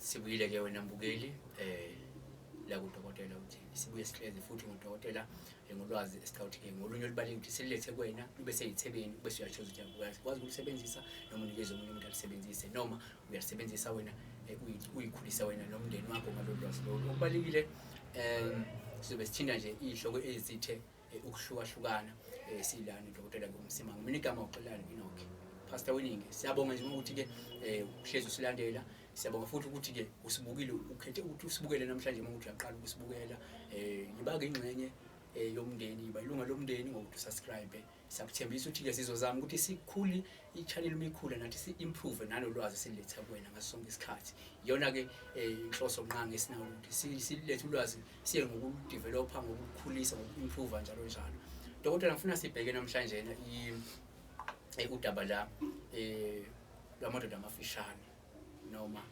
Sibuyile ke wena mbukeli la kudokotela uthini. Sibuye sihleze futhi ngodokotela ngolwazi esiqawuthi ke ngolunye olubalulekile ukuthi silethe kuwena ube seyithebeni bese uyachoose ukuthi uyakwazi ukulisebenzisa noma unikeze omunye umuntu alisebenzise noma uyalisebenzisa wena uyikhulisa wena nomndeni wakho ngalolu lwazi lolu. Okubalulekile sizobe sithinta nje iy'hloko ezithe ukuhlukahlukana silana udokotela ke uMsimang. Mina igama uXolani Enoch. Pastor Winning, siyabonga nje ukuthi ke uhlezi usilandela. Siyabonga futhi ukuthi ke usibukile, ukhethe ukuthi usibukele namhlanje uma ukuthi uyaqala ukusibukela. Yiba-ke ingxenye yomndeni, yiba ilunga lomndeni ngokuthi usubscribe. Siyakuthembisa ukuthi ke sizozama ukuthi sikhule i-channel uma ikhula nathi si-improve nalolwazi siletha kuwena ngaso sonke isikhathi. Iyona ke inhloso nqangi esinayo ukuthi silethe ulwazi siye ngokudevelopa, ngokukhulisa, ngoku-improve njalo njalo. Dokotela, ngifuna sibheke namhlanje udaba la lwamadoda amafishane, noma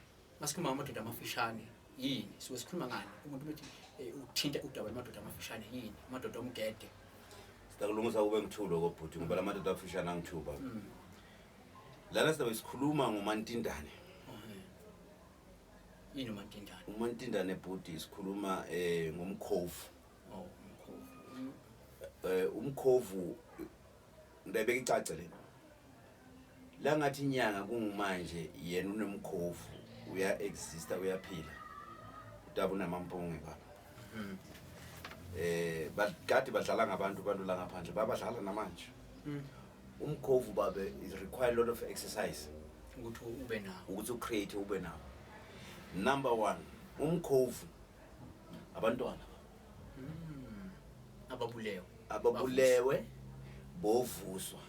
masikhuluma ngamadoda amafishane yini suke sikhuluma ngani? Umuntu uthi uthinta udaba lwamadoda amafishane yini? Amadoda omgede. Sitakulungisa kube ngithulo kobhuti ngoba la madoda afishane angithuba. Lana sizabe sikhuluma ngomantindane. Yini umantindane? Umantindane bhuti sikhuluma ngomkhovu. Oh, umkhovu. Umkhovu ndayibeka icace le. La ngathi inyanga kungumanje yena unomkhovu uya exista uyaphila. Udaba unamampunge baba. Bagadi badlala ngabantu abantu la ngaphandle babadlala namanje. Umkhovu babe is require a lot of exercise ukuthi ube nawo, ukuthi ucreate ube nawo. Number 1, umkhovu abantwana ababulewe, ababulewe bovuswa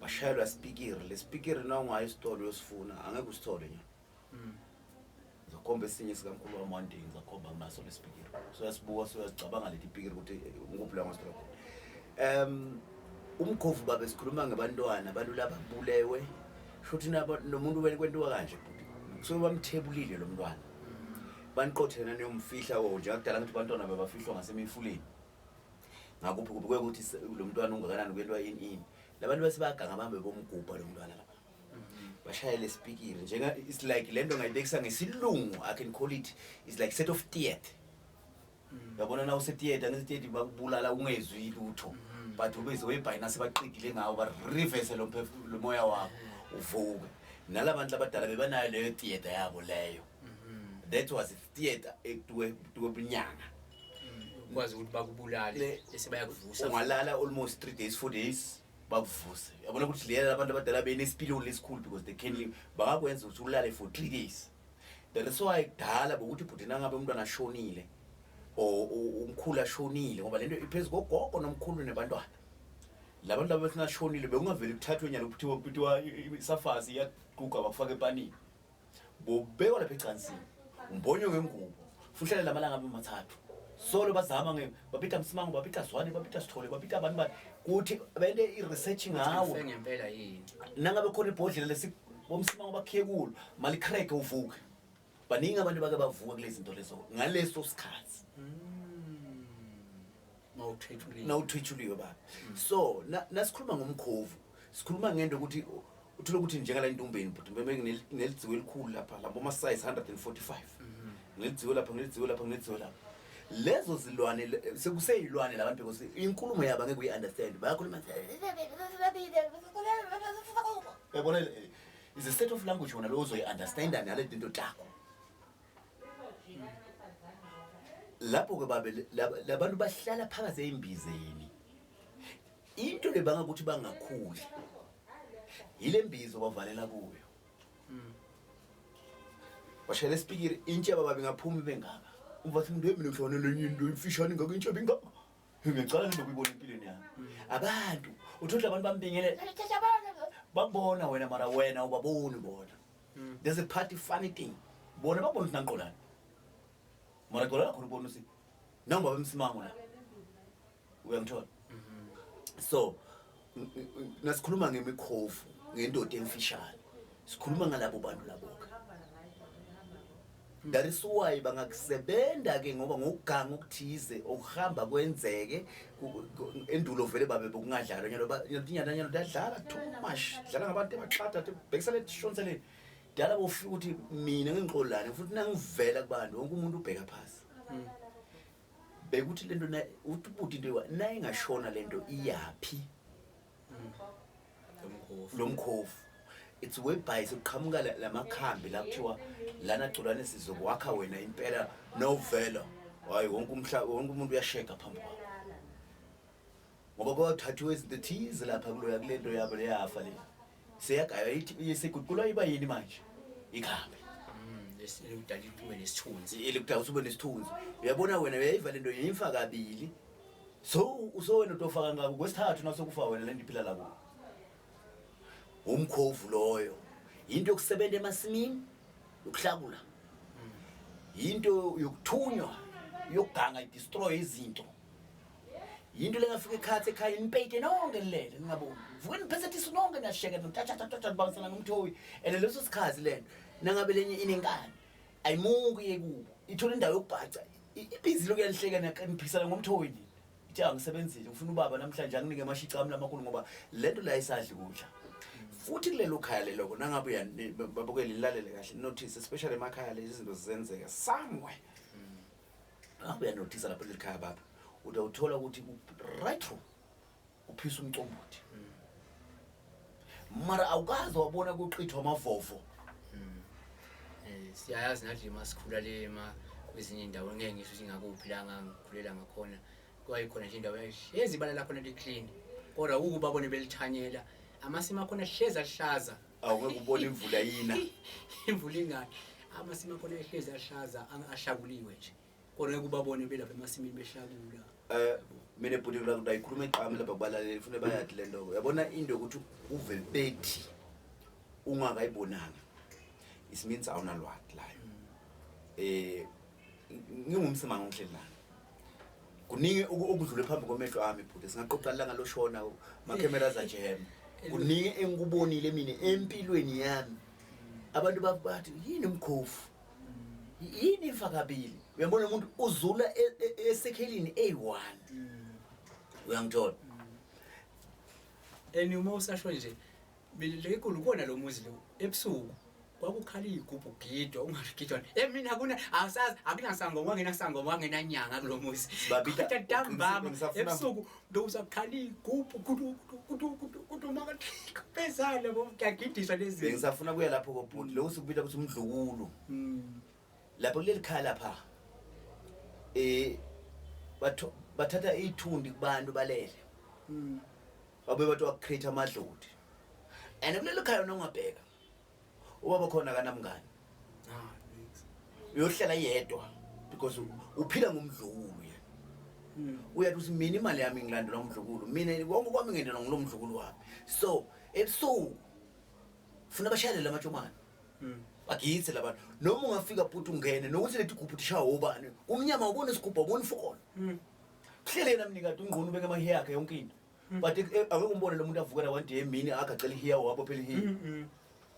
bashayelwa speaker. Le speaker na ungayi esitolo uyosifuna angeke usithole nje. Ngizokhomba esinye sikamkhulu wami one day, ngizokhomba nginaso le speaker. So uyasibuka, so uyasicabanga leti speaker ukuthi ngikuphi la ngasithola khona. Umkhovu babe sikhuluma ngabantwana balula ababulewe. Shuthi nabo nomuntu wena kwentiwa kanje bhuti. Kusuke bamthebulile lo mntwana. Baniqothe yena niyomfihla wo nje akudala ngithi abantwana bebafihlwa ngasemifuleni. Ngakuphi kuphi kwekuthi lo mntwana ungakanani kwentiwa ini ini. Labantu bese bayaganga bambe bomgubha lo mntwana lapha. Bashayele speaker njenga it's like lento ngayibekisa ngesilungu, I can call it it's like set of theater. Yabona na use theater, ngese theater bakubulala ungezwi lutho. But ubeze webhayina sebaqedile ngawo ba reverse lo lo moya wakho uvuke. Nalabantu abadala bebanayo leyo theater yabo leyo. That was theater ekuwe kunyanga. Ukwazi ukuthi bakubulale bese bayakuvusa. Ungalala almost 3 days 4 days bakuvuse. Yabona ukuthi leya abantu abadala benesipiliyoni lesikhulu because they can live. Bangakwenza ukuthi ulale for 3 days. That is why kudala bokuthi bhuti nangabe umntwana ashonile or umkhulu ashonile ngoba lento iphezulu kogogo nomkhulu nebantwana. Labantu laba besingashonile bekungaveli kuthathwe nyalo kuthiwa kuthiwa isafazi iyaguga bakufaka epanini. Bobekwa lapha ecansini. Umbonyo ngengubo. Fuhlele lamalanga abe mathathu. Solo bazama nge babita Msimango, babita Zwane, babita Sithole, babita abantu bani kuthi bente i-research ngawo. Ngempela yini? Nangabe khona ibhodlela lesi bomsimango bakhiye kulo, malikreke uvuke. Baningi abantu bake bavuka kulezi zinto lezo ngaleso sikhathi. Mawuthwetshuliwe. Nawuthwetshuliwe baba. So nasikhuluma ngomkhovu, sikhuluma ngento ukuthi uthola ukuthi njengala entombeni but bebe nelidziwe elikhulu lapha labo ma size 145. Ngelidziwe lapha, ngelidziwe lapha, ngelidziwe lapha. Lezo zilwane sekuseyilwane labantu because inkulumo yabo angeke uyi-understand. Bayakhuluma yabona is a set of language wona lo uzoyi-understanda nale tinto takho. Lapho ke babe labantu bahlala phakathi eyimbizeni. Into lebanga ukuthi bangakhuli yile mbizo bavalela kuyo. Bashayela isipikiri intsheba babe ngaphumi bengaka. Umva uthi umuntu mina ngihlona lenye into imfishane ngaka intsheba ingaka. Ngiyacala nje ukuyibona empilweni yami. Abantu uthola abantu bambingelela. Bakubona wena mara wena ubaboni bona. There's a party funny thing. Bona babona ukuthi nanqolana. Mara qola khona ubona ukuthi nangibaba emsimango la. Uyangithola? So nasikhuluma ngemikhovu ngendoda emfishane sikhuluma ngalabo bantu labo ke. That is why bangakusebenda ke ngoba ngokuganga okuthize okuhamba kwenzeke endulo vele babe bokungadlalwa nyalo inyana nyalo dladlala too much dlala ngabantu abaxhatha bhekisele shonseleni. Kudala bofika ukuthi mina ngingixolane futhi nangivela kubantu wonke umuntu ubheka phasi. Bekuthi lento uthi ubuti into nayingashona lento iyaphi? Lomkhovu. Lomkhovu. It's whereby sekuqhamuka lamakhambi la kuthiwa lana gculwane sizokwakha wena impela novela. Hayi wonke umhla wonke umuntu uyasheka phambi kwakho. Ngoba kwathathiwe izinto ethize lapha kuloya kulento yabo leyafa le. Seyagaywa ithi siguqulwa iba yini manje? Ikhambi. Elikudala ube nesithunzi. Elikudala ube nesithunzi. Uyabona wena uyayiva lento yimfa kabili. So usowena utofaka ngako kwesithathu nasokufa wena lento iphila la kuwo. Umkhovu loyo. Into yokusebenza emasimini yokuhlakula. Into yokuthunywa yokuganga idestroy izinto. Yinto lengafika ekhathi ekhaya inipeyite nonke nilele ningaboni. Vuke niphethe tisu nonke niyasheka nithatha thatha thatha bangisana ngomthoyi. And leso sikhathi lento nangabe lenye inenkani ayimuki iye kubo. Ithola indawo yokubhaca. Ibhizi lokhu yanihleka niphisana ngomthoyi nina. Ithi angisebenzile ngifuna ubaba namhlanje anginike amashici ami lamakhulu ngoba lento la isadli kudla. Futhi kulelo khaya lelo nangabe babukele nilalele kahle notice especially emakhaya lezi zinto zizenzeka somewhere. Ngabe uyanothisa lapho leli khaya baba utawuthola ukuthi right through uphisa umcombothi. Mara awukaze wabona kuqithwa amavovo. Siyayazi nathi masikhula le ma kwezinye indawo ngeke ngisho ukuthi ngakuphi la ngangikhulela ngakhona. Kwayikhona nje indawo yayihlezi ibala lakhona li-clean. Kodwa ukuba babone belithanyela amasimi akhona hlezi ahlaza. Awungeke ubone imvula yina. Imvula ingani. Amasimi akhona ehlezi ahlaza ahlakuliwe nje. Kodwa ngeke ubabone belapha emasimini behlakula. Mina bhuti la ndayikhuluma eqame lapha kubalaleli ufune bayathi le nto. Uyabona into yokuthi uve bethi ungakayibonanga. It means awunalwazi layo. Ngingumsimanga ngihleli lana. Kuningi okudlule phambi kwamehlo ami bhuti singaqoqa ilanga loshona makhemera azajema. Kuningi engikubonile mina empilweni yami. Abantu bathi yini umkhovu? Yini imfa kabili? Uyabona umuntu uzula esekhelini eyi-1. Uyangithola? And uma usasho nje mina lenkulu kubona lo muzi lo ebusuku kwakukhala iy'gubhu kugidwa ungagidwa mina akuna awusazi akunasangoma wangenasangoma wangenanyanga kulo muzi. Babita, Kodwa ntambama ngisafuna- ebusuku bekusakhhala iy'gubhu kudu kudu kudu kudu makaphezana bo kuyagidiswa lezi. Bengisafuna kuya lapho kobhuti lokhu sikubita ukuthi umdlukulu. Lapho kuleli khaya lapha bathatha ithundi kubantu balele. Babe bathi wakucreate amadloti. And kuleli khaya nongabheka ubaba khona kanamngani. Uyohlala yedwa because uphila ngomdlukulu yena. Uyathi uthi mina imali yami ngilandela umdlukulu, mina konke kwami ngendela ngilomdlukulu wami. So ebusuku funa bashayele lamatshomane. Bagitse labantu. Noma ungafika bhuti ungene nokuthi leti gubhu tishawa ubani. Umnyama ubona isigubhu ubona ifokolo. Kuhlele yena mnikati ungqunu ubeke amahiya yakhe yonke into. But angeke umbone lo muntu avukela one day emini agacela ihiya wabo phela ihiya.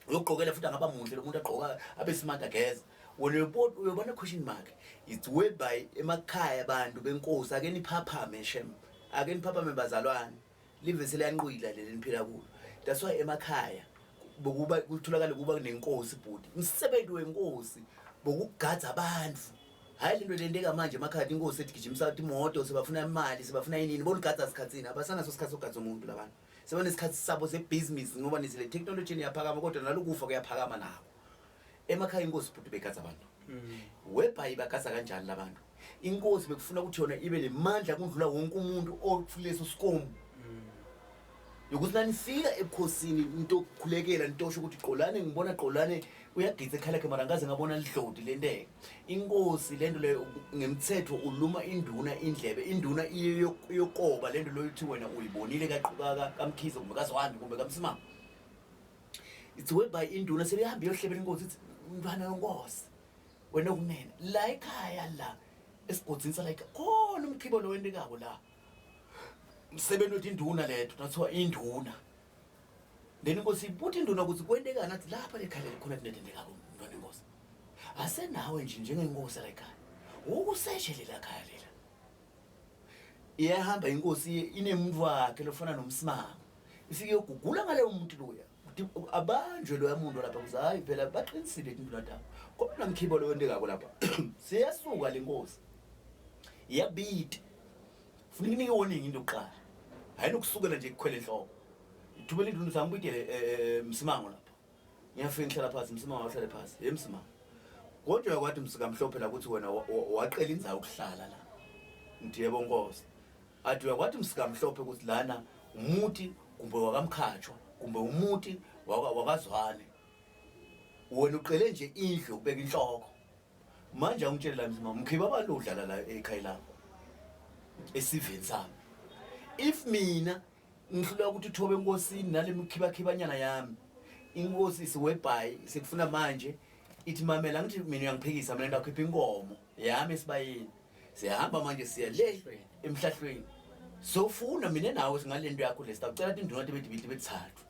Uyogqokela futhi angaba muhle lo muntu agqoka abe smart ageza. Wena uyobona question mark. It's whereby emakhaya abantu benkosi ake niphaphame shem. Ake niphaphame bazalwane. Live seliyanqwila leli niphila kulo. That's why emakhaya bokuba kutholakala kuba nenkosi bhuti. Umsebenzi wenkosi bokugadza abantu. Hayi lento lenteka manje emakhaya inkosi ethi gijimisa imoto sebafuna imali sebafuna inini bonigadza sikhatsini abasanaso isikhathi sokugadza umuntu labantu. Sebanesikhathi sabo sebusiness ngoba nizile technology iyaphakama kodwa nalokufa kuyaphakama nako. Emakhaya inkosi bhuti begadza abantu. Whereby bagadza kanjani labantu? Inkosi bekufuna ukuthi yona ibe nemandla kundlula wonke umuntu okuleso sikomo. Yokuthi nanifika ebukhosini into okukhulekela nitosho ukuthi Qolane ngibona Qolane uyagitsa ekhala lakhe mara ngaze ngabona lidlodi lenteka. Inkosi lento leyo ngemthetho uluma induna indlebe, induna iyokoba lento leyo uthi wena uyibonile kaqhubaka kaMkhize kumbe kaZwande kumbe kaMsimanga. It's whereby induna sebehamba iyohlebela inkosi ithi mntwana wenkosi wena okunene la ekhaya la esigodini sala ekhaya khona umkhibo lo wentekako la. Umsebenzi uthi induna letho nathiwa induna. Then inkosi ibuthi induna ukuthi kwentekani athi lapha lekhaya likhona kunetendekako mntwana wenkosi. Asenawe nje njengenkosi la ekhaya. Ukuseshe lela khaya lela. Iyahamba inkosi inemuntu wakhe lofana nomsimanga. Ifike yogugula ngaleyo muntu loya. Abanjwe loya muntu lapha kuze hayi phela baqinisile into lapha. Kodwa mkhibo loyo ntekako lapha. Siyasuka lenkosi. Iyabita. Funa ikunike warning into yokuqala. Hayi nokusukela nje kukhwele enhloko. Ithubela induna sangibuyidele eh, eh, Msimango lapha. Ngiyafika ngihlala phansi Msimango ahlale phansi. Hey Msimango. Kodwa uyakwathi msikamhlophe la ukuthi wena waqela indzawo yokuhlala la. Ngithi yebo nkosi. Athi uyakwathi msikamhlophe ukuthi lana umuti kumbe wakamkhatshwa kumbe umuti wakazwane. Wena uqele nje indlu yokubeka inhloko. Manje angitshele la mzima mkhiba abantu udlala la ekhaya lakho. Esiveni sami. If mina ngihlula ukuthi uthobe enkosini nale mikhibakhibanyana yami inkosi isiwebhayi sekufuna manje ithi mamela ngithi mina uyangiphikisa mina ndakhipha inkomo yami esibayeni siyahamba manje siya le emhlahlweni sofuna mina nawe singalento yakho le sitacela tinduna tebedibidi bethathu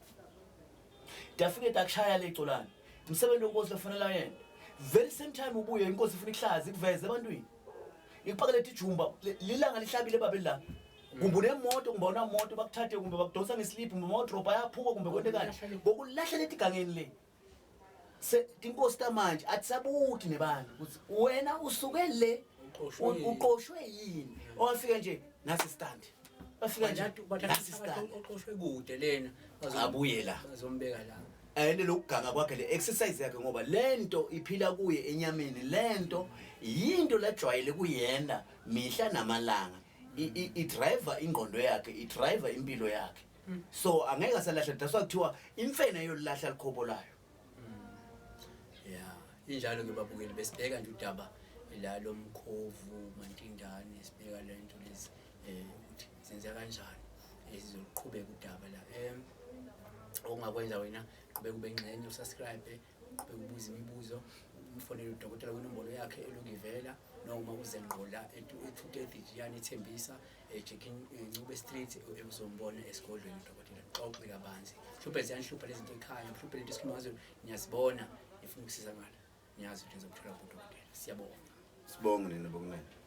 tafike takushaya le colane umsebenzi wenkosi lofanele ayende very same time ubuye inkosi ifuna ikuhlaza ikuveze ebantwini ikupakele tijumba lilanga lihlabile babe la kumbe unemoto kumbe awunamoto bakuthathe kumbe bakudonsa ngeslip kumbe mawudrobha ayaphuka kumbe kwente kanje bokulahlela etigangeni le se tinkosi tamanje atisabuthi nebantu ukuthi wena usuke le uqoshwe yini owafika nje nasi stand bafika nje nasi stand oqoshwe kude lena abuye la bazombeka la and lokuganga kwakhe le exercise yakhe ngoba lento iphila kuye enyameni lento yinto lajwayele kuyenda mihla namalanga i-driver ingqondo yakhe i-driver impilo yakhe so angeke asalahla that's why kuthiwa imfene yolahla likhobo layo ya injalo ke babukeli besibheka nje udaba la lomkhovu mantindane sibheka le nto lezi eh ukuthi zenza kanjani sizoqhubeka udaba la em okungakwenza wena qhubeka ube ngxenye usubscribe uqhubeka ubuza imibuzo umfonele udokotela kwinombolo yakhe elokhu ivela noma uze ngqo la e-230 Jiyane ethembisa eJackin Ncube Street uzombona esigodlweni udokotela xoxe kabanzi mhlawumbe ziyanihlupha lezi zinto ekhaya mhlawumbe lento esikhuluma ngazo niyazibona nifuna ukusizakala niyazi ukuthi nizomthola kudokotela siyabonga sibonge nina bokunene.